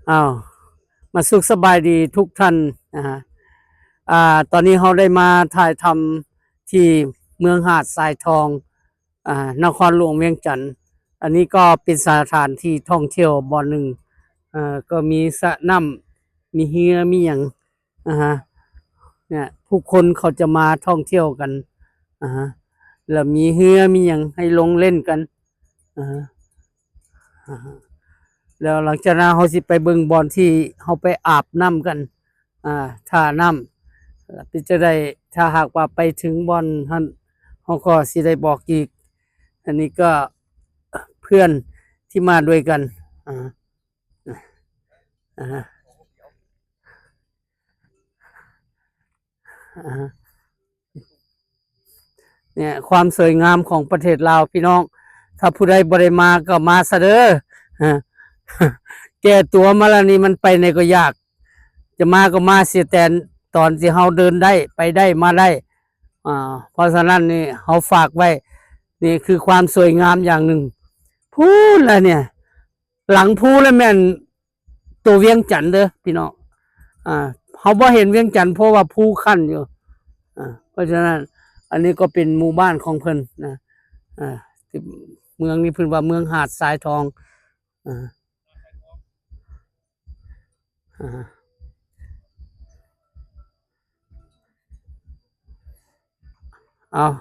ອ້າວ ມາສຸກສະບາຍດີທຸກທ່ານນະຮະ. ອ່າ ຕອນນີ້ເຮົາໄດ້ມາຖ່າຍທຳທີ່ເມືອງຫາດຊາຍທອງ ອ່າ ນະຄອນຫຼວງວຽງຈັນ. ອັນນີ້ກໍເປັນສະຖານທີ່ທ່ອງທ່ຽວບ່ອນໜຶ່ງ ເອີ ກໍມີສະນ້ຳ ມີເຮືອ ມີຫຍັງ ອ່າຮະ ເນຍ ຜູ້ຄົນເຂົາຈະມາທ່ອງທ່ຽວກັນ ອ່າຮະ ແລ້ວມີເຮືອ ມີຫຍັງໃຫ້ລົງເລ່ນກັນ ອ່າຮະ ອ່າຮະ ແລ້ວຫຼັງຈາກນັ້ນເຮົາຊິໄປເບິ່ງບ່ອນທີ່ເຮົາໄປອາບນ້ຳກັນ ອ່າ ທ່ານ້ຳ ເປັນຈັ່ງໃດ ຖ້າຫາກວ່າໄປເຖິງບ່ອນຫັ້ນ ເຮົາກໍຊິໄດ້ບອກອີກ. ອັນນີ້ກໍເພື່ອນທີ່ມາດ້ວຍກັນ ອ່າ ອ່າ ອ່າ ເນຍ ຄວາມສວຍງາມຂອງປະເທດລາວ ພີ່ນ້ອງ. ຖ້າຜູ້ໃດບໍ່ໄດ້ມາກໍມາຊະເດີ. ແກ່ຕົວມາແລ້ວນີ້ ມັນໄປໃນກໍຍາກ ຈະມາກໍມາເສຍແຕ່ຕອນທີ່ເຮົາເດີນໄດ້ ໄປໄດ້ ມາໄດ້. ອ່າ ເພາະສະນັ້ນນີ້ ເຮົາຝາກໄວ້ ນີ້ຄືຄວາມສວຍງາມຢ່າງໜຶ່ງ. ພຸ້ນລະເນຍ ຫຼັງພູລະແມ່ນໂຕວຽງຈັນເດີພີ່ນ້ອງ. ອ່າ ເຮົາບໍ່ເຫັນວຽງຈັນ ເພາະວ່າພູຂັ້ນຢູ່. ອ່າ ເພາະສະນັ້ນ ອັນນີ້ກໍເປັນໝູ່ບ້ານຂອງເພິ່ນນະ. ອ່າ ທີ່ເມືອງນີ້ເພິ່ນວ່າເມືອງຫາດຊາຍທອງ. ອ່າ ອ່າ ເອົາ